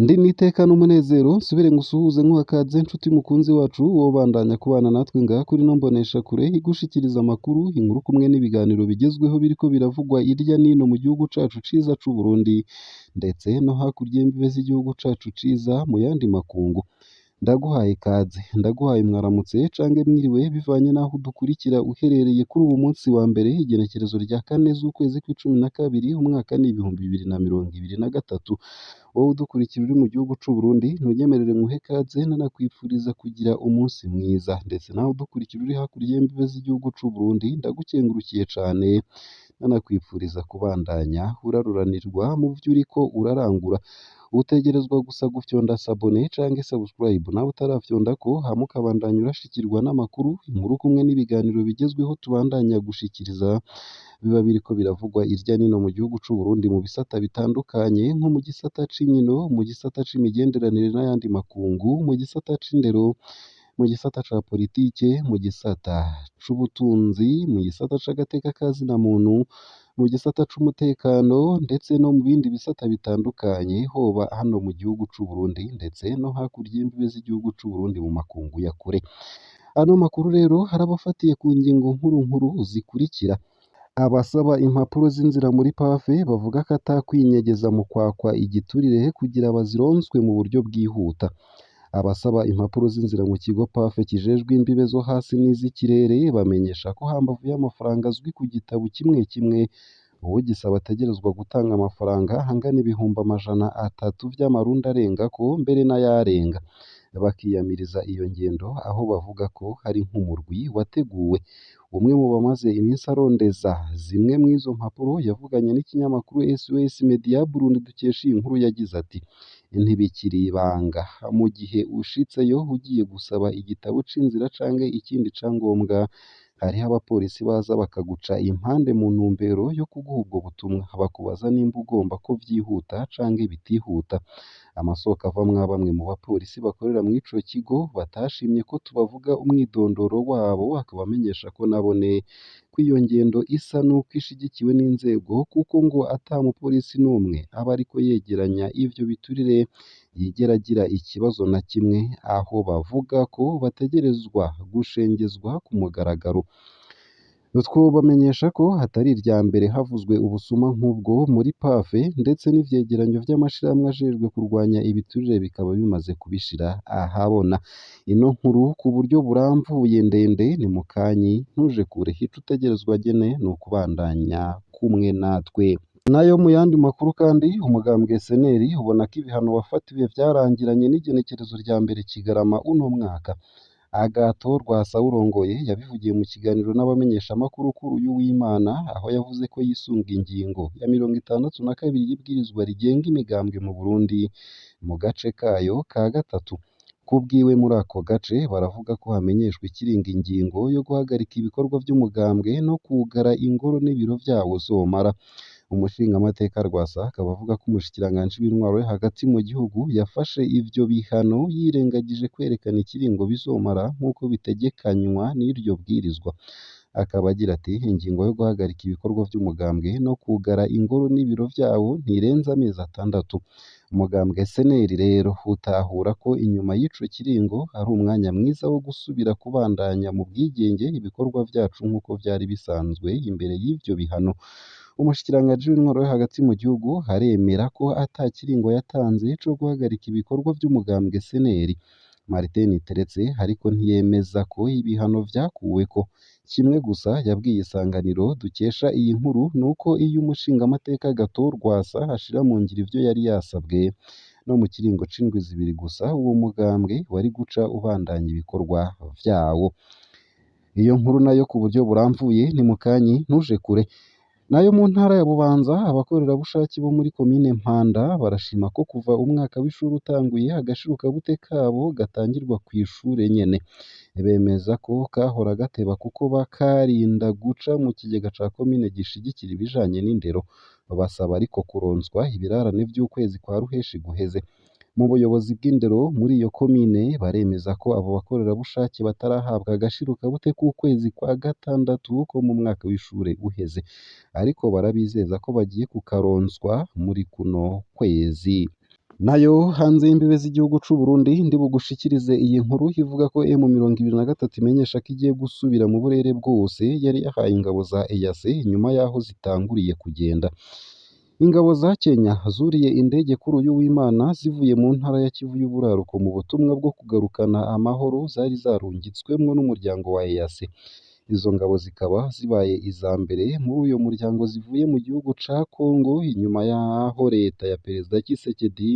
Ndi n'iteka n'umunezero nsubire ngusuhuze nkuha nshuti mukunzi wacu wobandanya kubana natwe ngaha kuri ino mboneshakure igushikiriza amakuru, inkuru kumwe n'ibiganiro bigezweho biriko biravugwa irya nino mu gihugu cacu ciza c'u Burundi ndetse no hakurya y'imbibe z'igihugu cacu ciza mu yandi makungu. Ndaguhaye ikaze, ndaguhaye mwaramutse cange mwiriwe bivanye n'aho udukurikira uherereye kuri uwu munsi wa mbere igenekerezo rya 4 z'ukwezi kw'icumi na kabiri umwaka ni 2023. Wowe udukurikira uri mu gihugu c'u Burundi ntunyemerere nkuhe ikaze nanakwifuriza kugira umunsi mwiza, ndetse nawe udukurikira uri hakurya y'imbibe z'igihugu c'u Burundi ndagukengurukiye cane nanakwifuriza kubandanya uraruranirwa mu vyo uriko urarangura. Utegerezwa gusa gufyonda s'abonner canke subscribe nawe utarafyondako, hama ukabandanya urashikirwa n'amakuru, inkuru kumwe n'ibiganiro bigezweho tubandanya gushikiriza biba biriko biravugwa irya nino mu gihugu c'u Burundi mu bisata bitandukanye nko mu gisata c'inkino, mu gisata c'imigenderanire n'ayandi makungu, mu gisata c'indero, mu gisata ca politike, mu gisata c'ubutunzi, mu gisata c'agateka ka zina muntu, mu gisata c'umutekano ndetse no mu bindi bisata bitandukanye, hoba hano mu gihugu c'u Burundi ndetse no hakurya y'imbibe z'igihugu c'u Burundi mu makungu ya kure. Ano makuru rero harabafatiye ku ngingo nkuru nkuru zikurikira: abasaba impapuro z'inzira muri PAFE bavuga ko atakwinyegeza mu kwakwa igiturire kugira bazironswe mu buryo bwihuta. Abasaba impapuro z'inzira mu kigo PAFE kijejwe imbibe zo hasi n'iz'ikirere bamenyesha ko hambavu y'amafaranga azwi ku gitabo kimwe kimwe, uwugisaba ategerezwa gutanga amafaranga angana 300,000 vy'amarundi arengako mbere n'ayarenga. Bakiyamiriza iyo ngendo aho bavuga ko hari nk'umurwi wateguwe. Umwe mu bamaze iminsi arondeza zimwe mw'izo mpapuro yavuganye n'ikinyamakuru SOS Media Burundi dukesha iyi nkuru yagize ati: "Ntibikiri ibanga mu gihe ushitseyo ugiye gusaba igitabo c'inzira canke ikindi cangombwa, hariho abapolisi baza bakaguca impande mu ntumbero yo kuguha ubwo butumwa, bakubaza nimba ugomba ko vyihuta canke bitihuta." Amasoko ava mwa bamwe mu bapolisi bakorera mw'ico kigo batashimye ko tubavuga umwidondoro wabo, akaba amenyesha ko nabone ko iyo ngendo isa n'uko ishigikiwe n'inzego, kuko ngo ata mupolisi n'umwe aba ariko yegeranya ivyo biturire yigera agira ikibazo na kimwe, aho bavuga ko bategerezwa gushengezwa ku mugaragaro. Twobamenyesha ko atari irya mbere havuzwe ubusuma nk'ubwo muri PAFE, ndetse n'ivyegeranyo vy'amashirahamwe ajejwe kurwanya ibiturire bikaba bimaze kubishira ahabona. Ino nkuru ku buryo buramvuye ndende ni mukanyi, ntuje kure, ico utegerezwa nyene ni ukubandanya kumwe natwe. Nayo mu yandi makuru kandi, umugambwe SNL ubona ko ibihano wafatiwe vyarangiranye n'igenekerezo rya 1 Kigarama uno mwaka. Agathon Rwasa urongoye yabivugiye mu kiganiro n'abamenyeshamakuru kuri uyu w'Imana, aho yavuze ko yisunga ingingo ya 62 y'ibwirizwa rigenga imigambwe mu Burundi mu gace kayo ka 3. Kubwiwe muri ako gace baravuga ko hamenyeshwa ikiringo ingingo yo guhagarika ibikorwa vy'umugambwe no kwugara ingoro n'ibiro vyawo zomara. Umushingamateka Rwasa akaba avuga ko umushikiranganji w'intwaro yo hagati mu gihugu yafashe ivyo bihano yirengagije kwerekana ikiringo bizomara nk'uko bitegekanywa n'iryo bwirizwa. Akaba agira ati: "Ingingo yo guhagarika ibikorwa vy'umugambwe no kwugara ingoro n'ibiro vyawo ntirenza amezi 6. Umugambwe SNL rero utahura ko inyuma y'ico kiringo ari umwanya mwiza wo gusubira kubandanya mu bwigenge ibikorwa vyacu nk'uko vyari bisanzwe imbere y'ivyo bihano." Umushikiranganji w'intwaro yo hagati mu gihugu aremera ko ata kiringo yatanze co guhagarika ibikorwa vy'umugambwe SNL. Martin Teretse ariko ntiyemeza ko ibihano vyakuweko. Kimwe gusa yabwiye Isanganiro dukesha iyi nkuru nuko iyo umushingamateka Agathon Rwasa ashira mu ngiro ivyo yari yasabwe, no mu kiringo c'indwi 2 gusa uwo mugambwe wari guca ubandanya ibikorwa vyawo. Iyo nkuru nayo ku buryo buramvuye ni mukanyi, ntuje kure. Nayo mu ntara ya Bubanza, abakorerabushake bo muri komine Mpanda barashima ko kuva umwaka w'ishuri utanguye agashirukabute kabo gatangirwa kw'ishure nyene. Bemeza ko kahora gateba kuko bakarinda guca mu kigega ca komine gishigikira ibijanye n'indero. Basaba ariko kuronswa ibirarane vy'ukwezi kwa ruheshi guheze. Mu buyobozi bw'indero muri iyo komine baremeza ko abo bakorerabushake batarahabwa agashirukabute k'ukwezi kwa gatandatu ko mu mwaka w'ishure uheze, ariko barabizeza ko bagiye kukaronswa muri kuno kwezi. Nayo hanze y'imbibe z'igihugu c'u Burundi ndi bugushikirize iyi nkuru ivuga ko M23 imenyesha ko igiye gusubira mu burere bwose yari yahaye ingabo za EAC inyuma yaho zitanguriye kugenda. Ingabo za Kenya zuriye indege kuri uyu w'Imana zivuye mu ntara ya Kivu y'Uburaruko mu butumwa bwo kugarukana amahoro zari zarungitswemwo n'umuryango wa EAC. Izo ngabo zikaba zibaye iza mbere muri uyo muryango zivuye mu gihugu ca Congo inyuma yaho leta ya Perezida Tshisekedi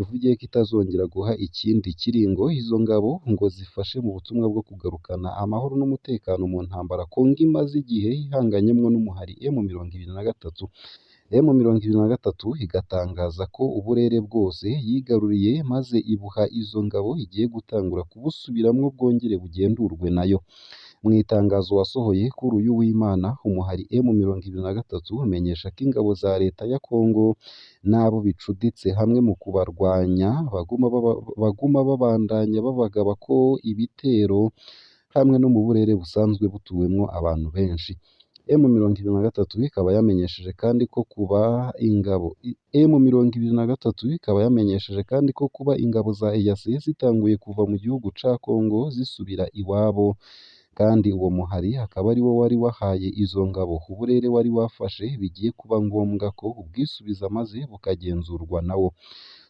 ivugiye ko itazongera guha ikindi kiringo izo ngabo ngo zifashe mu butumwa bwo kugarukana amahoro n'umutekano mu ntambara Congo imaze igihe ihanganyemwo n'umuhari M23. M23 igatangaza ko uburere bwose yigaruriye maze ibuha izo ngabo igiye gutangura kubusubiramwo bwongere bugendurwe nayo. Mu itangazo wasohoye kuri uyu w'Imana, umuhari M23 umenyesha ko ingabo za leta ya Congo n'abo bicuditse hamwe mu kubarwanya baguma babandanya babagaba ko ibitero hamwe no mu burere busanzwe butuwemwo abantu benshi. M23 ikaba yamenyesheje kandi ko kuba ingabo M23 ikaba yamenyesheje kandi ko kuba ingabo za EAC zitanguye kuva mu gihugu ca Congo zisubira iwabo, kandi uwo muhari akaba ari wo wari wahaye izo ngabo uburere wari wafashe, bigiye kuba ngombwa ko ubwisubiza maze bukagenzurwa nawo.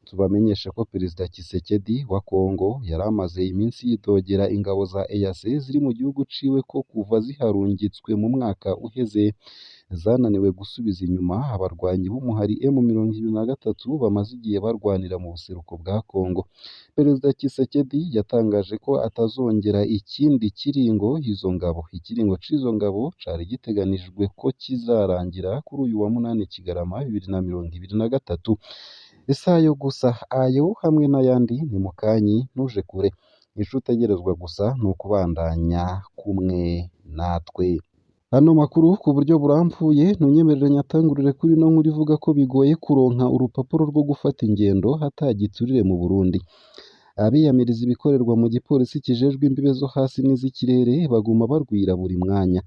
Tubamenyeshe ko Perezida Tshisekedi wa Congo yari amaze iminsi yidogera ingabo za EAC ziri mu gihugu ciwe ko kuva ziharungitswe mu mwaka uheze zananiwe gusubiza inyuma abarwanyi b'umuhari M23 bamaze igihe barwanira mu buseruko bwa Congo. Perezida Tshisekedi yatangaje ko atazongera ikindi kiringo izo ngabo. Ikiringo c'izo ngabo cari giteganijwe ko kizarangira kuri uyu wa 8 Kigarama 2023. Isayo gusa ayo hamwe n'ayandi ni mukanyi ntuje kure. Ico utegerezwa gusa ni ukubandanya kumwe natwe. Ano makuru ku buryo burambuye ntunyemerere nyatangurire kuri ino nkuru ivuga ko bigoye kuronka urupapuro rwo gufata ingendo atagiturire mu Burundi. Abiyamiriza ibikorerwa mu gipolisi kijejwe imbibe zo hasi n'iz'ikirere baguma barwira buri mwanya.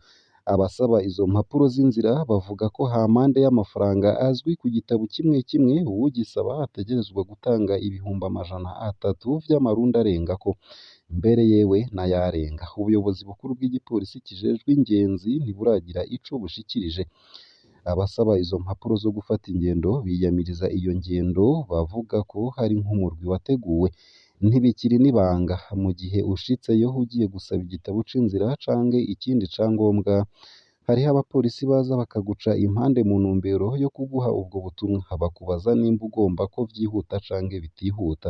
Abasaba izo mpapuro z'inzira bavuga ko hampande y'amafaranga azwi ku gitabo kimwe kimwe, uwugisaba ategerezwa gutanga 300,000 vy'amarundi arengako, mbere yewe n'ayarenga. Ubuyobozi bukuru bw'igipolisi kijejwe ingenzi ntiburagira ico bushikirije. Abasaba izo mpapuro zo gufata ingendo biyamiriza iyo ngendo bavuga ko hari nk'umurwi wateguwe. Ntibikiri n'ibanga mu gihe ushitseyo ugiye gusaba igitabo c'inzira canke ikindi cangombwa, hariho abapolisi baza bakaguca impande mu ntumbero yo kuguha ubwo butumwa, bakubaza nimba ugomba ko vyihuta canke bitihuta.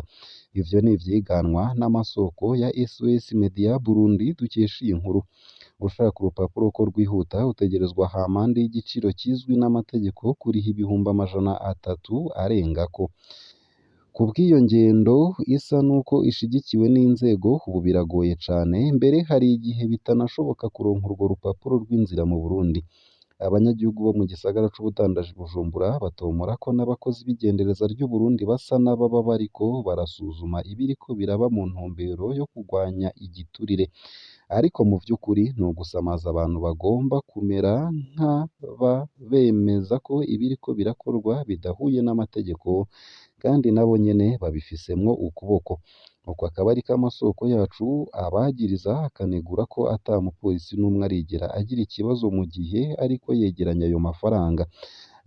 Ivyo ni ivyiganwa n'amasoko ya SOS Media Burundi dukesha iyi nkuru. Ushaka urupapuro ko rwihuta utegerezwa hampande y'igiciro kizwi n'amategeko kuriha 300,000 arengako. Kubw'iyo ngendo isa nuko ishigikiwe n'inzego ubu biragoye cane, mbere hari igihe bitanashoboka kuronka urwo rupapuro rw'inzira mu Burundi. Abanyagihugu bo mu gisagara c'ubudandaji Bujumbura batomora ko n'abakozi b'igendereza ry'Uburundi basa n'ababa bariko barasuzuma ibiriko biraba mu ntumbero yo kugwanya igiturire. Ariko mu vy'ukuri ni ugusamaza abantu bagomba kumera nk'aba bemeza ko ibiriko birakorwa bidahuye n'amategeko kandi nabo nyene babifisemwo ukuboko. Uko akaba ariko amasoko yacu abagiriza akanegura ko ata mupolisi n'umwe arigera agira ikibazo mu gihe ariko yegeranya ayo mafaranga.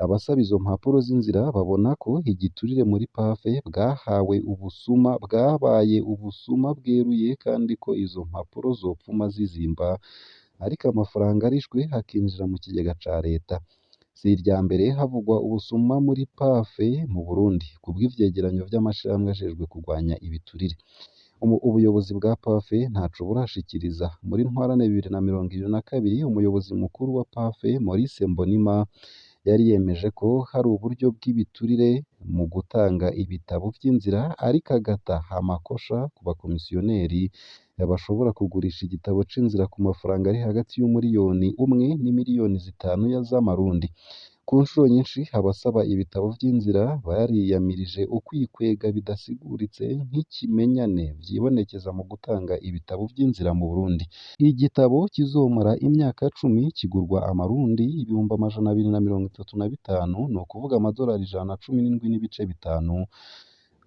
Abasaba izo mpapuro z'inzira babona ko igiturire muri PAF bwahawe ubusuma bwabaye ubusuma bweruye kandi ko izo mpapuro zopfuma zizimba ariko amafaranga arishwe akinjira mu kigega ca leta. Si irya mbere havugwa ubusuma muri PAF mu Burundi kubw'ivyegeranyo vy'amashirahamwe ajejwe kugwanya ibiturire. Ubuyobozi bwa PAF ntaco burashikiriza. Muri ntwarante 2022 umuyobozi mukuru wa PAF Maurice Mbonima yari yemeje ko hari uburyo bw'ibiturire mu gutanga ibitabo vy'inzira ariko agata amakosha ku bakomisiyoneri bashobora kugurisha igitabo c'inzira ku mafaranga ari hagati y'umuriyoni 1 n'imiliyoni 5 z'amarundi. Ku nshuro nyinshi abasaba ibitabo vy'inzira bariyamirije ukwikwega bidasiguritse nk'ikimenyane vyibonekeza mu gutanga ibitabo vy'inzira mu Burundi. Igitabo kizomara imyaka 10 kigurwa amarundi 235,000, ni ukuvuga amadolari 117.5.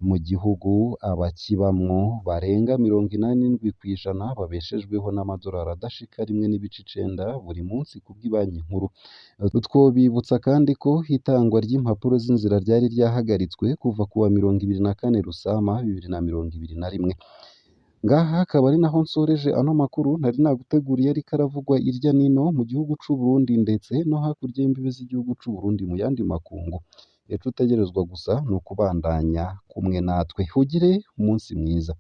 Mu gihugu abakibamwo barenga 87% babeshejweho n'amadolari adashika 1.9 buri munsi kubw'ibanki nkuru. Twobibutsa kandi ko itangwa ry'impapuro z'inzira ryari ryahagaritswe kuva kuwa 24 Rusama 2021. Ngaha akaba ari naho nsoreje ano makuru nari naguteguriye ariko aravugwa irya nino mu gihugu c'u Burundi ndetse no hakurya y'imbibe z'igihugu c'u Burundi mu yandi makungu. Ico utegerezwa gusa ni ukubandanya kumwe natwe. Ugire umunsi mwiza.